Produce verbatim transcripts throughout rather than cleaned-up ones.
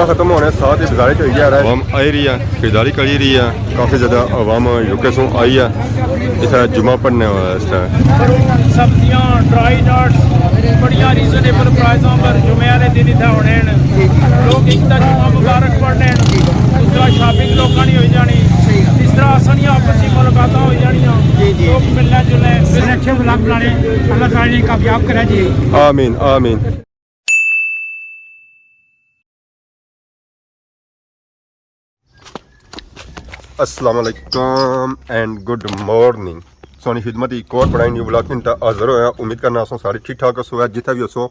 ختم ہونے ساتھ ہی بازارے چ ہوئی گیا رہا ہے۔ عوام آئی رہی ہے، خریداری کری رہی ہے، کافی زیادہ عوام یو کے سوں آئی ہے اتھے جمعہ پڑھنے واسطے۔ سبزیاں، ڈرائی نٹس بڑیاں ریزنیبل پرائزاں پر جمعے والے دن اتھے ہونے ہیں۔ لوگ ایک تاں جمعہ مبارک پڑھنے ہیں، دوسرا شاپنگ لوکاں نی ہوئی جانی، تیسرا اساں نیاں آپسی ملاقاتاں ہوئی جانیاں۔ جی، جی۔ لوگ ملنے جلنے۔ بڑے اچھے ولاگ بنانے، اللہ تعالیٰ نے کامیاب کرے جی۔ آمین، آمین۔ السلام علیکم اینڈ گڈ مارننگ۔ سونی خدمت ایک اور بڑا نیو ولاگ نال حاضر ہویا۔ امید کرنا اساں سارے ٹھیک ٹھاک ہوسو، جتھے بھی ہوسو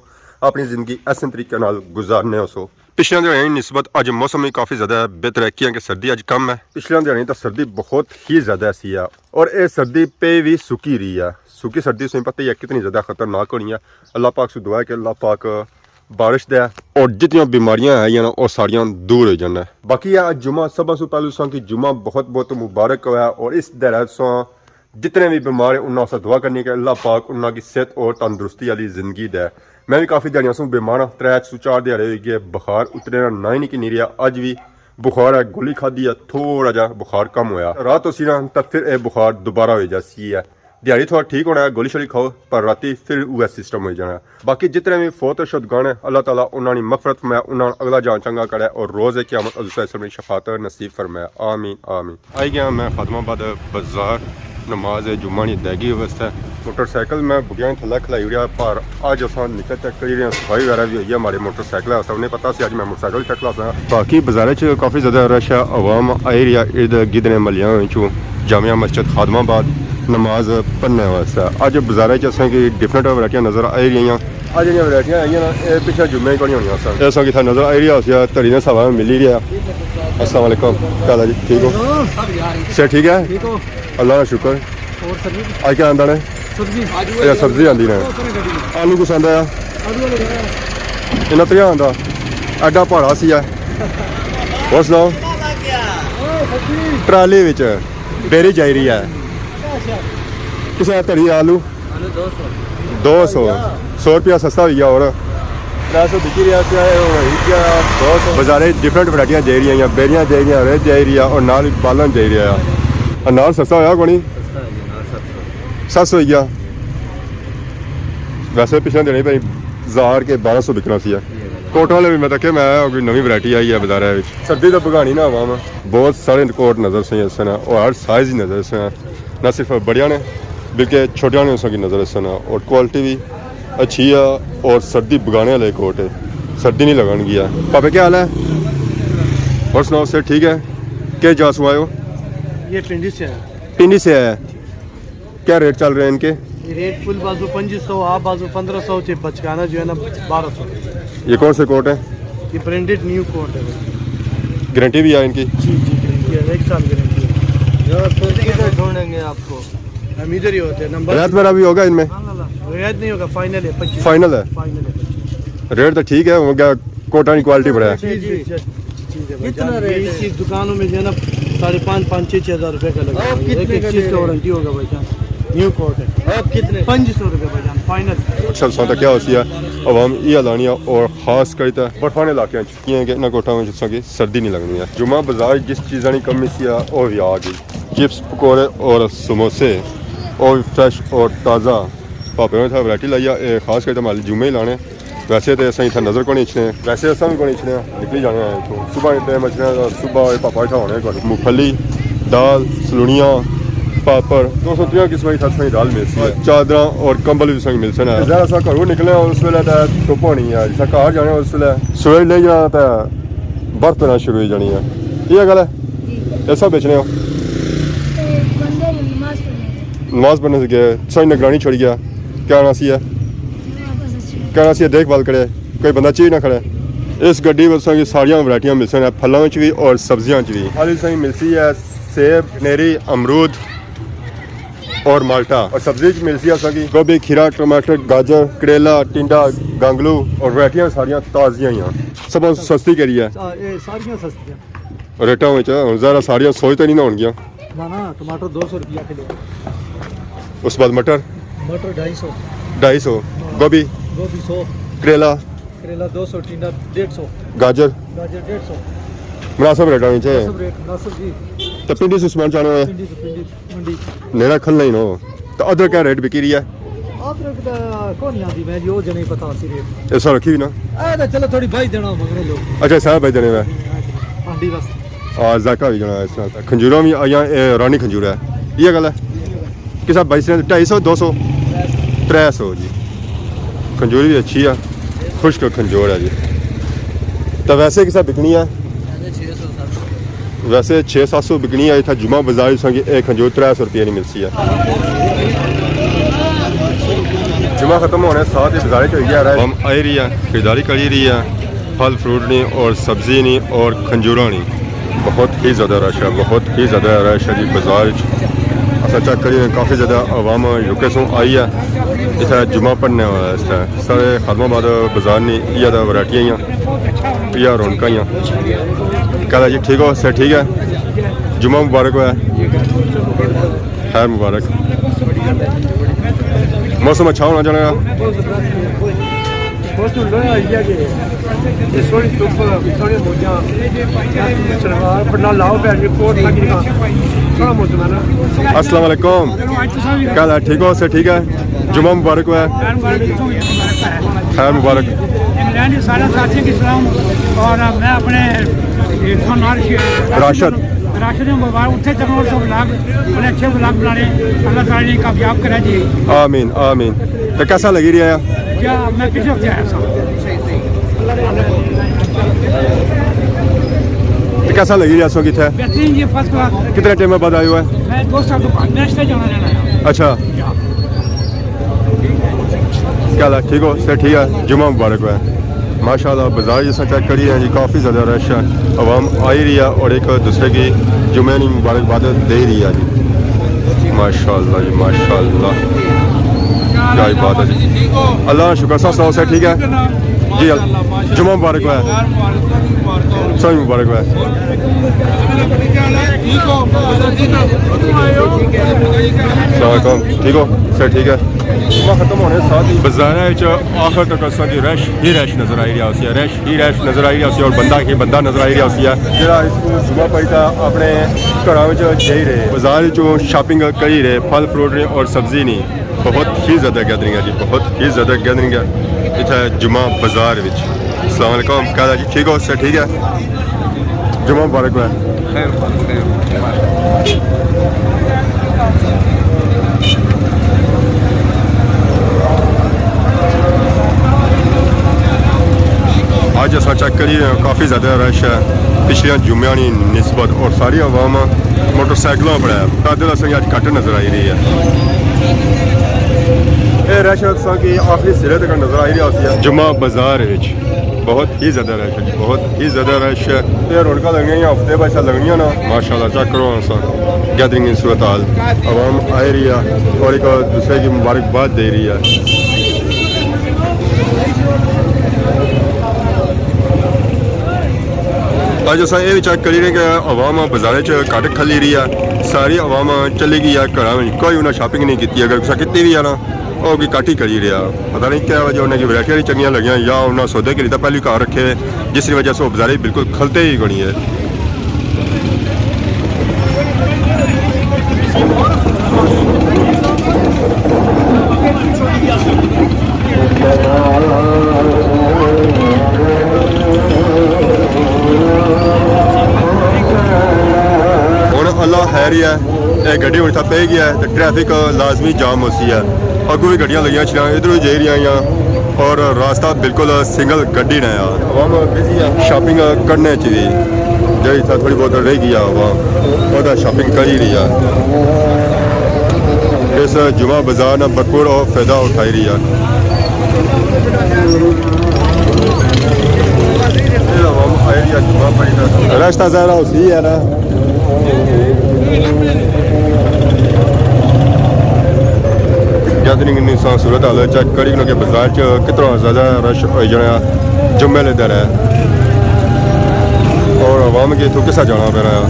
اپنی زندگی احسن طریقے نال گزارنے ہوسو۔ پچھلیاں دیہاڑیاں نی نسبت اج موسم وی کافی زیادہ بہتر ہے، کیونکہ سردی اج کم ہے۔ پچھلیاں دیہاڑیاں تاں سردی بہت ہی زیادہ سی ہے، اور اے سردی پے وی سکی رہی ہے۔ سکی سردی تساں پتہ ہی ہے کتنی زیادہ خطرناک ہونی ہے۔ اللہ پاک سوں دعا ہے کہ اللہ پاک بارش دے، اور جتنیاں بیماریاں ہیں نا، او ساریاں دور ہو جانا ہے۔ باقی اے اج جمعہ، سبھاں سوں پہلے تساں کی جمعہ بہت بہت مبارک ہویا، اور اس دیہاڑے تساں جتنے بھی بیمار ہیں، انہاں واسطے دعا کرنی کہ اللہ پاک انہاں کی صحت اور تندرستی والی زندگی دے۔ میں بھی کافی دیہاڑیاں سوں بیمار ہاں، ترے سوں چار دیہاڑے ہوئی گئے، بخار اترے نا ناں ہی نہیں کہ نہیں رہیا۔ اج بھی بخار ہے، گولی کھادی ہے، تھوڑا جا بخار کم ہویا۔ رات ہوسی نا تاں پھر اے بخار دوبارہ ہوئی جاسی ہے۔ دیہاڑی تھوڑا ٹھیک ہونا ہے، گولی شولی کھاؤ، پر راتی پھر اوہے سسٹم ہوئی جانا ہے۔ باقی جتنے بھی فوت و شدگان ہیں، اللہ تعالیٰ انہاں نی مغفرت فرمائے، انہاں ناں اگلا جان چنگا کرے اور روز قیامت حضور صلی اللہ علیہ وسلم نی شفاعت نصیب فرمائے۔ آمین، آمین۔ آئی گیا میں خادم آباد بازار نماز جمعہ نی ادائیگی واسطے۔ موٹر سائیکل میں بوٹیاں تھلے کھلائی اڑیا، پر اج اساں نکل چیک کری رہے ہیں، صفائی وغیرہ بھی ہوئی ہے ہمارے موٹر سائیکل ہے، سب نے پتہ سی اج میں موٹر سائیکل چیک کھلاساں۔ باقی بازار چ کافی زیادہ رش ہے، عوام آئی رہی ہے ارد گرد نے محلیاں وچوں، جامع مسجد خادم آباد نماز پڑھنے واسطے۔ اج بازار چ اساں کی ڈفرنٹ ورائٹیاں نظر آئی رہیاں۔ اج جیہڑیاں ورائٹیاں آئیاں نا، اے پچھلے جمعے ہی کونی ہونیاں سن۔ اے اساں کی اتھا نظر آئی رہیا ہوسی، دھڑی نے ساوا ملی رہیا۔ السلام علیکم، کیا حال ہے جی؟ ٹھیک ہو؟ سب یار۔ صحت ٹھیک ہے؟ ٹھیک ہو؟ اللہ کا شکر۔ اور سبزی؟ اج کیا آندا نے؟ سبزی۔ اچھا، سبزی آندی نے۔ آلو کس آندا ہے؟ آلو والے۔ انہاں تریا آندا۔ ایڈا پہاڑا سی ہے۔ اور سناؤ؟ ٹرالی وچ بیری جائی رہی ہے۔ کسے تھڑی آلو؟ آلو دو سو۔ دو سو۔ سو روپیہ سستا ہوئی گیا اور۔ ترے سو بکی رہیا سی، اے ہن ہوئی گیا دو سو۔ بازارے ڈفرنٹ ورائٹیاں جائی رہیاں، بیریاں جائی رہیاں، ریت جائی رہی ہے اور نال بالن جائی رہیا ہے۔ انار سستا ہویا کونی؟ سستا ہے جی، انار ست سو۔ ست سو ہوئی گیا۔ ویسے پچھلے دن پہ ہزار کے بارہ سو بکنا سی ہے۔ جی، جی۔ کوٹ والے بھی میں تکے میں آیا، کوئی نوی ورائٹی آئی ہے بازارے وچ۔ سردی تو بگانی نہ عوام۔ بہت سارے کوٹ نظر سہی اسے نا، اور ہر سائز ہی نظر سہی نا۔ نہ صرف بڑیاں نے، بلکہ چھوٹیاں نے اساں کی نظر اسے نا۔ اور کوالٹی بھی اچھی ہے، اور سردی بگانے والے کوٹ ہے، سردی نہیں لگن گیا۔ پاپے کیا حال ہے؟ اور سناؤ، صحت ٹھیک ہے؟ کس جا سوں آئے ہو؟ یہ پنڈی سے ہے۔ پنڈی سے ہے۔ کیا ریٹ چل رہے ہیں ان کے؟ یہ ریٹ فل بازو پنجی سو، ہاف بازو پندرہ سو، چھ بچکانا جو ہے نا بارہ سو۔ یہ کون سے کوٹ ہیں؟ یہ برانڈڈ نیو کوٹ ہے بھائی۔ گارنٹی بھی ہے ان کی؟ جی جی، گارنٹی ہے، ایک سال گارنٹی ہے۔ یار، پھر کدھر ڈھونڈیں گے آپ کو؟ ہم ادھر ہی ہوتے ہیں، نمبر۔ رعایت وغیرہ بھی ہوگا ان میں؟ رعایت نہیں ہوگا، فائنل ہے پچیس۔ فائنل ہے؟ فائنل ہے پچیس۔ ریٹ تو ٹھیک ہے، وہ کیا کوٹا کی کوالٹی بڑا ہے۔ جی، جی، جی۔ ٹھیک ہے بھائی جان، کتنا ریٹ ہے؟ اس دکانوں میں جو ہے نا، ساڑھے پانچ، پانچ، چھ، چھ ہزار روپے کا لگا ہوا ہے۔ ایک، ایک چیز کا وارنٹی ہوگا بھائی جان، نیو کوٹ ہے۔ آپ کتنے؟ پنج سو روپے بھائی جان، فائنل۔ اچھا، ساں تک کیا ہوسی ہے، عوام یہ لانی ہے، اور خاص کر تے برفانی علاقے ہیں، کیاں کہ انہاں کوٹاں وچ اساں کی سردی نہیں لگنی ہے۔ جمعہ بازار جس چیزاں نی کمی سی ہے، وہ بھی آ گئی۔ چپس، پکوڑے اور سموسے، وہ بھی فریش اور تازہ۔ پاپے نے اتھا ورائٹی لائی ہے، اے خاص کر تے مال جمعے ہی لانے۔ ویسے تے اساں اتھا نظر کونی اچھنے، ویسے اساں بھی کونی اچھنے، نکلی جانے ہیں اتھوں۔ صبح نے ٹائم اچھنے، صبح اے پاپا اتھا ہونے کونی۔ مونگ پھلی، دال، سلونیاں، پاپڑ، دو سو تریاں قسماں اتھا تساں کی دال ملسی ہے۔ چادراں اور کمبل بھی تساں کی ملسن ہے۔ ظاہر اساں گھروں نکلنے ہاں اس ویلے تے دھپ ہونی ہے، جساں گھر جانے ہاں اس ویلے سویرے لے جانا تے برف پینا شروع ہوئی جانی ہے۔ یہ گل ہے؟ جی۔ ایسا بیچنے ہو؟ تے بندے نماز پڑھنے گئے۔ نماز پڑھنے سے گئے، تساں نگرانی چھوڑی گیا۔ کیا آنا سی ہے؟ کہنا سی دیکھ بھال کرے، کوئی بندہ چیز نہ کھڑے۔ اس گڈی وچ تساں کی ساریاں ورائٹیاں ملسن ہے، پھلاں وچ بھی اور سبزیاں وچ بھی۔ آلو تساں کی ملسی ہے سیب، نیری، امرود اور مالٹا۔ اور سبزی وچ ملسی ہے تساں کی گوبھی، کھیرا، ٹماٹر، گاجر، کریلا، ٹنڈا، گانگلو اور ورائٹیاں ساریاں تازیاں ہی ہیں۔ سب سستی کری ہے۔ آ، اے ساریاں سستیاں۔ ریٹاں وچ ہن ذرا ساریاں سوچ تے نہیں نہ ہونگیاں۔ نہ، نہ، ٹماٹر دو سو روپیہ کلو۔ اس بعد مٹر؟ مٹر ڈھائی سو۔ ڈھائی سو۔ ہاں۔ گوبھی؟ گوبھی سو۔ کریلا؟ کریلا دو سو، ٹینڈا ڈیڑھ سو۔ گاجر؟ گاجر ڈیڑھ سو۔ مناسب ریٹ ہونے چاہیے۔ مناسب ریٹ، مناسب جی۔ تے پنڈی سے سامان چاہنا ہوئے؟ پنڈی سے، پنڈی، منڈی۔ نیڑا کھلنا ہی نو۔ تے ادرک کیا ریٹ بکی رہی ہے؟ ادرک دا کوئی نہیں آندی، میں جی، او جنے پتہ سی ریٹ۔ ایسا رکھی ہوئی نا؟ اے تے چلو تھوڑی بائی دینا مگر لوگ۔ اچھا، سارا بائی دینے میں۔ ہاں جی، بس۔ آ، ذائقہ بھی جنا اس طرح۔ کھنجوراں بھی آئیاں، اے رانی کھنجورا ہے۔ یہ گل ہے؟ کسا بائی سو، ڈھائی سو، دو سو؟ ترے سو جی۔ کھنجوری بھی اچھی ہے، خشک کھنجور ہے جی۔ تو ویسے کسا بکنی ہے؟ ویسے چھ ست سو بکنی ہے، اتھا جمعہ بازار اساں کی ایک کھنجور ترے سو روپیہ نہیں ملسی ہے۔ جمعہ ختم ہونے ساتھ ہی بازار چ ہوئی گیا رش۔ ہم آئی رہی ہے، خریداری کری رہی ہے، پھل فروٹ نہیں اور سبزی نہیں اور کھنجوراں نہیں۔ بہت ہی زیادہ رش ہے، بہت ہی زیادہ رش ہے جی بازار وچ۔ اساں چیک کریے کافی زیادہ عوام یو کے سوں آئی ہے، اتھا جمعہ پڑھنے والا ہے۔ اس طرح سارے خادم آباد بازار نہیں، یہ دا ورائٹیاں ہیاں، یہ رونقاں ہیاں۔ کیا حال ہے جی، ٹھیک ہو؟ صحت ٹھیک ہے؟ جمعہ مبارک ہویا۔ خیر مبارک۔ موسم اچھا ہونا چاہنا۔ بہت لوہا آئی گیا جی۔ یہ سوہنی دھپ، سوہنی موجاں، سلوار پٹنا لاؤ، بہن جی، کوٹ لگی نکا۔ سوہنا موسم ہے نا۔ السلام علیکم۔ کیا حال ہے؟ ٹھیک ہو؟ صحت ٹھیک ہے؟ جمعہ مبارک ہویا۔ خیر مبارک۔ انگلینڈ کے سارے ساتھیوں کی سلام اور میں اپنے راشد۔ راشد مبارک، اتھے چلو اور سب لاگ، بڑے اچھے ولاگ بنانے، اللہ تعالیٰ نے کامیاب کرے جی۔ آمین، آمین۔ تو کیسا لگی رہا ہے؟ کیا، میں پچھلے ہفتے آیا تھا۔ تو کیسا لگی رہا سو کتھے؟ بہترین جی، فرسٹ کلاس۔ کتنے ٹائم بعد آئے ہوا ہے؟ میں دو سال تو بعد، میں اس سے جانا رہنا ہے۔ اچھا۔ کیا حال ہے؟ ٹھیک ہو؟ صحت ٹھیک ہے؟ جمعہ مبارک ہوئے۔ ماشاءاللہ، بازار جس طرح چیک کری رہے ہیں جی، کافی زیادہ رش ہے، عوام آئی رہی ہے اور ایک دوسرے کی جمعے نی مبارکباد دے رہی ہے جی۔ ماشاءاللہ جی، ماشاءاللہ، کیا ہی بات ہے جی۔ اللہ کا شکر، سب سناؤ، صحت ٹھیک ہے جی؟ جمعہ مبارک ہوئے، سب مبارک ہوئے۔ السلام علیکم، ٹھیک ہو؟ صحت ٹھیک ہے؟ جمعہ ختم ہونے ساتھ ہی بازار وچ آخر تک اساں کی رش ہی رش نظر آئی رہیا ہوسی ہے، رش ہی رش نظر آئی رہیا ہوسی ہے اور بندہ ہی بندہ نظر آئی رہیا ہوسی ہے۔ جڑا اس کو جمعہ پڑھی تھا اپنے گھراں وچ جائی رہے، بازار وچوں شاپنگ کری رہے، پھل فروٹ نے اور سبزی نے۔ بہت ہی زیادہ گیدرنگ ہے جی، بہت ہی زیادہ گیدرنگ ہے اتھے جمعہ بازار وچ۔ السلام علیکم، کیا حال ہے جی؟ ٹھیک ہو؟ صحت ٹھیک ہے؟ جمعہ مبارک ہوئے۔ خیر، خیر۔ اج اساں چیک کری رہے ہیں، کافی زیادہ رش ہے پچھلیاں جمعیاں نی نسبت، اور ساری عوام موٹر سائیکلاں پر ہے۔ پیدل اساں کی اج گھٹ نظر آئی رہی ہے۔ اے رش اساں کی آخری سرے تک نظر آئی رہیا ہوسی ہے۔ جمعہ بازار وچ بہت ہی زیادہ رش ہے جی، بہت ہی زیادہ رش ہے۔ یہ رونقاں لگنیاں یا ہفتے بعد لگنیاں نا، ماشاءاللہ چیک کرو اساں گیدرنگ کی صورت حال، عوام آئی رہی ہے اور ایک دوسرے کی مبارکباد دے رہی ہے۔ اج اساں یہ بھی چیک کری رہے کہ عوام بازار چ گھٹ کھلی رہی ہے، ساری عوام چلی گئی ہے گھراں وچ، کوئی انہاں شاپنگ نہیں کیتی۔ اگر کسا کیتی بھی ہے نا، او کی گھٹ ہی کری رہیا۔ پتہ نہیں کیا وجہ، انہاں کی ورائٹیاں نہیں چنگیاں لگیاں یا انہاں سودے کے لیے تاں پہلے گھر رکھے، جس وجہ سے او بازارے بالکل کھلتے ہی کونی ہے۔ ہن اللہ خیر ہی ہے۔ اے گڈی ہن اتھا پئی گیا ہے تے ٹریفک لازمی جام ہوسی ہے۔ اگوں وی گڈیاں لگیاں اچھیاں، ادھروں وی جائی رہیاں ہیاں اور راستہ بالکل سنگل گڈی نے آ۔ عوام بزی ہے شاپنگ کرنے چ وی، جیڑی اتھا تھوڑی بہت رہ گئی ہے عوام، او تاں شاپنگ کری رہی ہے۔ اس جمعہ بازار نا بھرپور فائدہ اٹھائی رہی ہے۔ رش تاں ظاہر ہوسی ہے نا۔ گیدرنگ نی ساں صورت حال چیک کری کنوں کہ بازار چ کتنا زیادہ رش ہوئی جانا جمعے والے دن ہے اور عوام کی اتھوں کسا جانا پڑ رہا۔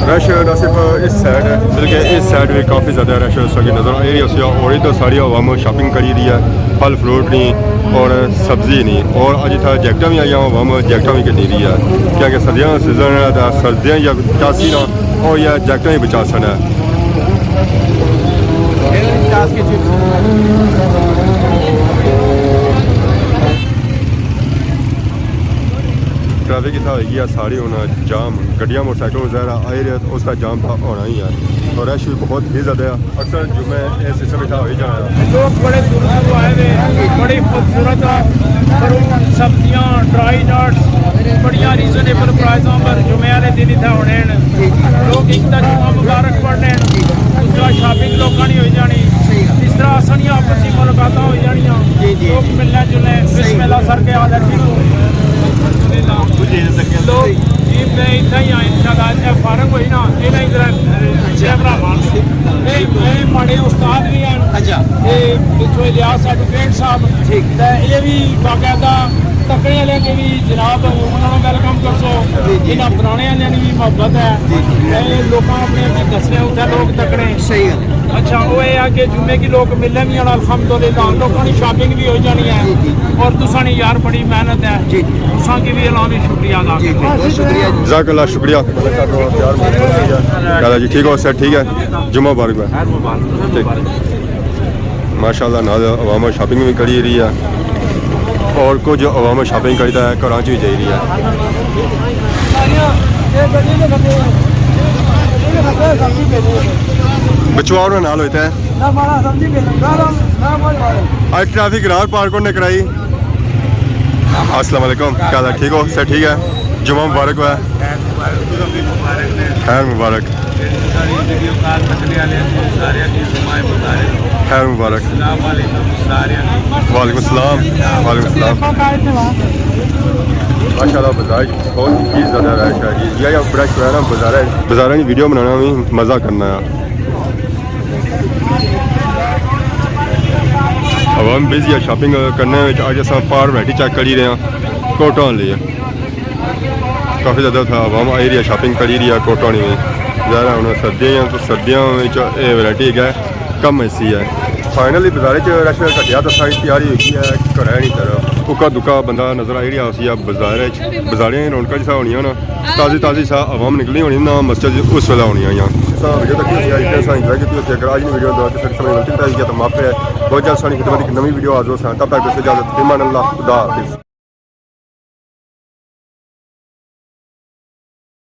رش نہ صرف اس سائیڈ ہے، بلکہ اس سائیڈ بھی کافی زیادہ رش اس وقت نظر آئی رہی ہے، اور ادھر ساری عوام شاپنگ کری رہی ہے، پھل فروٹ نہیں اور سبزی نہیں، اور اج اتھا جیکٹاں بھی آئیاں، عوام جیکٹاں بھی گھنی رہی ہے، کیونکہ سردیاں نا سیزن ہے، تے سردیاں یا چاسی نا، اور یا جیکٹاں ہی بچا سن ہے۔ ٹریفک اتھا ہوئی گیا ساری ہن جام، گڈیاں موٹر سائیکل وغیرہ آئی رہے، اس دا جام تھا ہونا ہی ہے، اور رش بھی بہت ہی زیادہ ہے۔ اکثر جمعے اے سسٹم اتھا ہوئی جانا ہے۔ لوگ بڑے دور دور آئے ہوئے، بڑی خوبصورت فروٹ، سبزیاں، ڈرائی نٹس، بڑیاں ریزنیبل پرائزاں پر جمعے والے دن اتھا ہونے ہیں۔ لوگ ایک دا جمعہ مبارک پڑھنے ہیں، اس طرح شاپنگ لوکاں نی ہوئی جانی، اس طرح اساں نیاں آپسی ملاقاتاں ہوئی جانیاں۔ جی، جی۔ لوگ ملنے جلنے، بسم اللہ سر کے آ جاتی۔ لوگ جی، میں اتھا ہی ہاں، انشاءاللہ، اے فارغ ہوئی نا، انہاں ادھر کیمرہ مان۔ اے، اے ماڑے استاد بھی ہیں۔ اچھا۔ اے پچھو الیاس ایڈووکیٹ صاحب۔ ٹھیک۔ تے اے بھی باقاعدہ تکنے والے کے بھی جناب انہاں نوں ویلکم کرسو۔ جی، جی۔ انہاں پرانے والے نی بھی محبت ہے۔ جی، جی۔ تے لوکاں اپنے اپنے دسنے اتھے لوگ تکنے۔ صحیح ہے۔ اچھا، وہ اے ہے کہ جمعے کی لوگ ملنے بھی ہیں، الحمدللہ، لوکاں نی شاپنگ بھی ہو جانی ہے۔ جی، جی۔ اور تساں نی یار بڑی محنت ہے۔ جی، جی۔ تساں کی بھی اعلیٰ شکریہ ادا کرنا۔ جی، جی، بہت شکریہ جی۔ جزاک اللہ، شکریہ۔ کیا حال ہے جی، ٹھیک ہو؟ سر ٹھیک ہے؟ جمعہ مبارک بھائی۔ خیر مبارک۔ ٹھیک۔ ماشاءاللہ، نال عوام شاپنگ بھی کری رہی ہے اور کچھ عوام شاپنگ کری تے گھراں چ بھی جائی رہی ہے۔ بچوا اور نال ہوئے تے۔ اج ٹریفک رار پار کون نے کرائی؟ السلام علیکم، کیا حال ہے؟ ٹھیک ہو؟ سر ٹھیک ہے؟ جمعہ مبارک ہوا ہے۔ خیر مبارک۔ خیر مبارک۔ خیر مبارک۔ وعلیکم السلام۔ وعلیکم السلام۔ ماشاءاللہ، بازار بہت ہی زیادہ رش ہے جی۔ یہ بڑا شہر ہے، بازار ہے۔ بازاروں کی ویڈیو بنانا بھی مزہ کرنا ہے۔ عوام بزی ہے شاپنگ کرنے وچ۔ اج اساں پار ورائٹی چیک کری رہے ہیں، کوٹاں لئی۔ کافی زیادہ اتھا عوام آئی رہی ہے، شاپنگ کری رہی ہے کوٹاں نی۔ ظاہر ہے ہن سردیاں ہی ہیں، تو سردیاں وچ اے ورائٹی ہے کم ایسی ہے۔ فائنلی بازار چ رش گھٹیا، تو ساری تیاری ہوئی ہے گھرے نی طرف۔ اکا دکا بندہ نظر آئی رہیا ہوسی بازار چ، بازاریں رونقاں جسا ہونیاں نا، تازی تازی سا عوام نکلی ہونی نا مسجد اس ویلے ہونیاں یا۔ سا ویڈیو تک اسی آئی تے سا انجوائے کیتی ہوسی۔ اگر اج نی ویڈیو دا تساں سمجھ غلطی بتائی گیا تو معاف ہے۔ بہت جلد سانی خدمت ایک نوی ویڈیو حاضر ہوساں، تب تک دوستو اجازت، فی امان اللہ، خدا حافظ۔